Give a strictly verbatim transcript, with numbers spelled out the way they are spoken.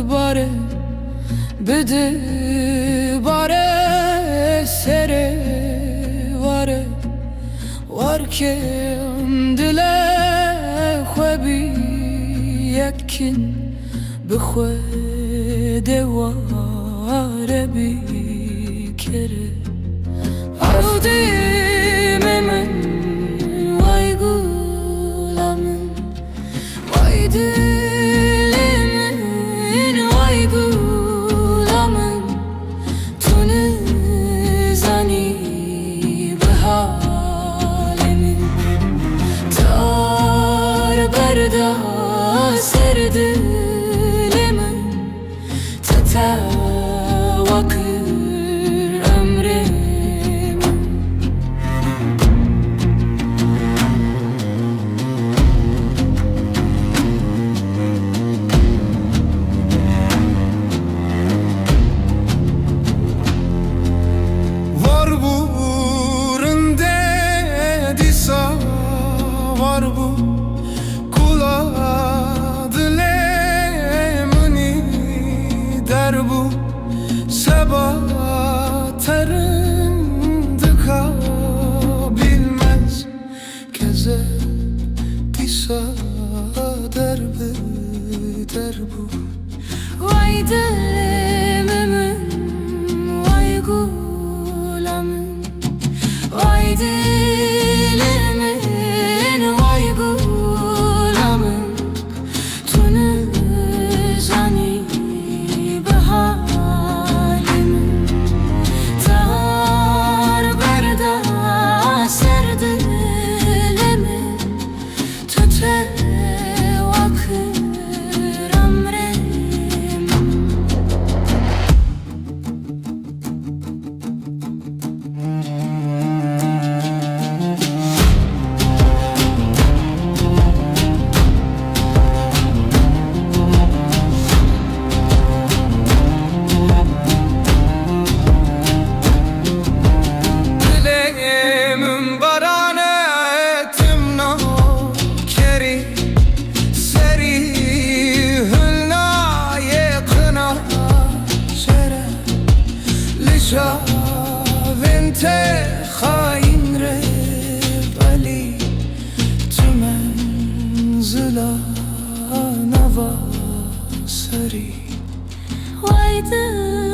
Bare, bide bare, serê ware, warkên dilê xwe bi yek kin, bi xwe de ware bikere. Ay dime min, ay gula min, ay dilê min, ay gula min, tu nizanî bi halê min. Tar berda ser dilê min, te tewa kir emrê min. Var bû rindê dîsa, var bû kula dilê min î derbû. Seba terin dika bilmez, keze dîsa derbi derbû. Vay dilê min, vay gula min, vay dilê min, vay gula min. Tu nizanî bi halê min, tar berda ser dilê min. Tu tewa kir emrê min. Dilê min barane tim nakerî, serî hilnayê qina sere. Li çavên te xayîn re belî, tu menzila nava serî. Way dilê